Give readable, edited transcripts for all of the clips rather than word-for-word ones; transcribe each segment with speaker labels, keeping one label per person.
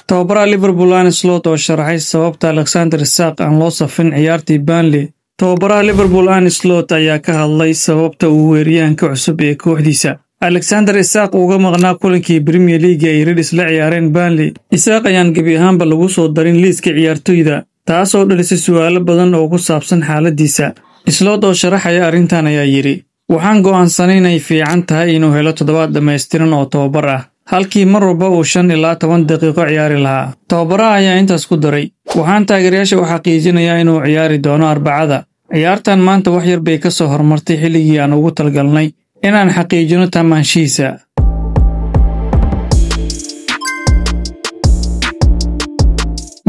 Speaker 1: Tababaraha Liverpool Arne Slot oo sharaxay sababta Alexander Isak aan loo safin ciyaartii Burnley. Tababaraha Liverpool Arne Slot ayaa ka hadlay sababta uu weeraryahanka cusub ee kooxdiisa Alexander Isak uga maqnaa kulankii Premier League ay Reds la ciyaareen Burnley. Isak ayaan gebi ahaanba lagu soo darin liiska ciyaartoyda, taasoo dhalisay su'aalo badan oo ku saabsan xaaladiisa. Slot oo sharaxaya arrintan ayaa yidhi: "Waxaan go'aansanay inay fiican tahay inuu helo toddobaad dhammaystiran oo tababar ah, halkii mar walba uu 5 ilaa 10 daqiiqo ciyaari lahaa." Tababaraha ayaa intaas ku daray: "Waxaan taageerayaasha u xaqiijinayaa inuu ciyaari doono Arbacada. Ciyaartan maanta wax yar bay ka soo hormartay xilligii aan ugu talagalnay inaan xaqiijino tamaanshihiisa."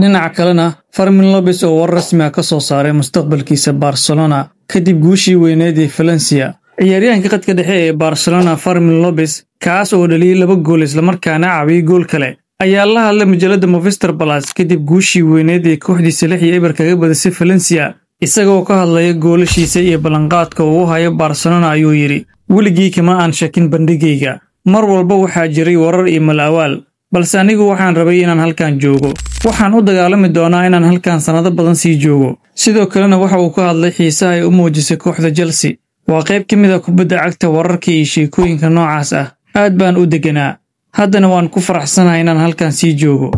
Speaker 1: Dhinaca kalena, Fermin Lopez oo war rasmi ah ka soo saaray mustaqbalkiisa Barcelona kadib guushii weyneed ee Valencia. Ciyaaryahanka khadka dhexe ee Barcelona Fermin Lopez, kaas oo dhaliyay laba gool islamarkaana caawiyay gool kale, ayaa la hadlay majalada Movistar Plus kadib guushii weyneed ee kooxdiisa 6-0 kaga badisay Valencia. Isagoo ka hadlaya goolashiisa iyo ballanqaadka uu u hayo Barcelona ayuu yidhi: "Weligii kama aan shakin bandhigayga. Mar walba waxaa jiray warar iyo malawaal, balse anigu waxaan rabay inaan halkan joogo. Waxaan u dagaalami doonaa inaan halkan sannado badan sii joogo." Sidoo kalena waxa uu ka hadlay xiisaha ay u muujisay kooxda Chelsea. "Waa qayb ka mid ah kubadda cagta, wararka iyo sheekooyinka noocaas ah. Aad baan u deganaa. Haddana waan ku faraxsanahay inaan halkan sii joogo."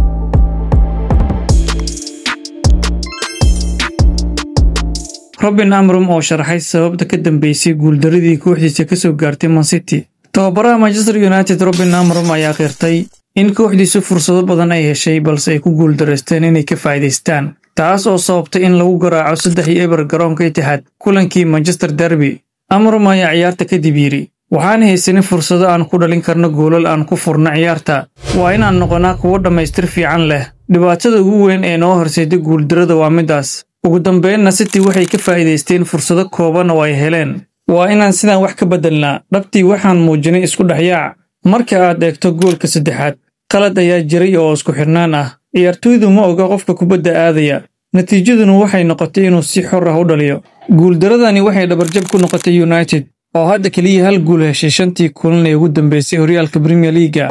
Speaker 1: Ruben Amorim oo sharaxay sababta ka dambeysay guuldaradii kooxdiisa ka soo gaartay Man City. Tababaraha Manchester United Ruben Amorim ayaa qirtay in kooxdiisu fursado badan ay heshay, balse ay ku guuldareysteen inay ka faa'iidaystaan, taas oo sababtay in lagu garaaco 3-0 garoonka Etihad kulankii Manchester Derby. Amorim ayaa ciyaarta kadib yidhi: "Waxaan haysanin fursado aan ku dhalin karno goolal aan ku furno ciyaarta. Waa inaan noqonaa kuwo dhammaystir fiican leh. Dhibaatada ugu weyn ee noo horseeday guuldarrada waa midaas. Ugu dambeynna City waxay ka faa'iidaysteen fursado kooban oo ay heleen. Waa inaan sidaan wax ka beddelnaa. Dhabtii waxaan muujinay isku dhexyaac. Marka aad eegto goolka saddexaad, qalad ayaa jiray oo isku xirnaan ah. Ciyaartoydu ma oga qofka kubadda aadaya. Natiijaduna waxay noqotay inuu si xor ah u dhaliyo." Guuldaradani waxay dhabarjab ku noqotay United oo hadda kaliya hal guul heshay shantii kulan ee ugu dambeysay horyaalka Premier League.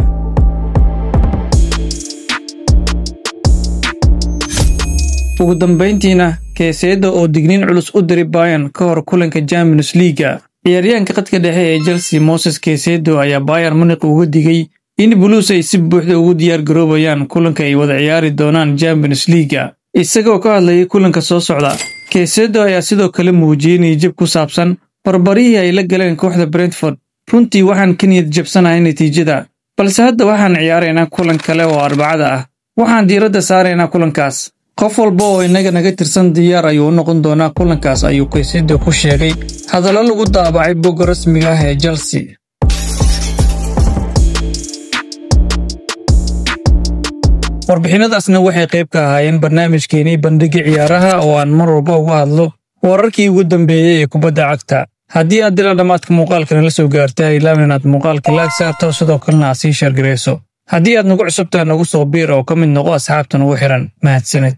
Speaker 1: Ugu dambeyntiina, Caicedo oo digniin culus u diray Bayern ka hor kulanka Champions League. Ciyaaryahanka khadka dhexe ee Chelsea Moses Caicedo ayaa Bayern Munich uga digay in Blues ay si buuxda ugu diyaar garoobayaan kulanka ay wada ciyaari doonaan Champions League. Isagoo ka hadlayay kulanka soo socda, Caicedo ayaa sidoo kale muujiyay niyadjab ku saabsan barbarihii ay la galeen kooxda Brentford. "Runtii waxaan ka niyad jabsanahay natiijada, balse hadda waxaan ciyaaraynaa kulan kale oo Arbacada ah. Waxaan diiradda saaraynaa kulankaas. Qof walba oo innaga naga tirsan diyaar ayuu u noqon doonaa kulankaas," ayuu Caicedo ku sheegay hadallo lagu daabacay bogga rasmiga ah ee Chelsea. Warbixinadaasna waxay qayb ka ahaayeen barnaamijkeenii Bandhigga Ciyaaraha oo aan mar walba uga hadlo wararkii ugu dambeeyey ee kubadda cagta. Haddii aad ilaa dhammaadka muuqaalka nala soo gaartay, ha ilaawin inaad muuqaalka like saarto, sidoo kalena aad sii share gareyso. Haddii aad nagu cusubtahay, nagu soo biir oo ka mid noqo asxaabta nagu xiran. Mahadsanid.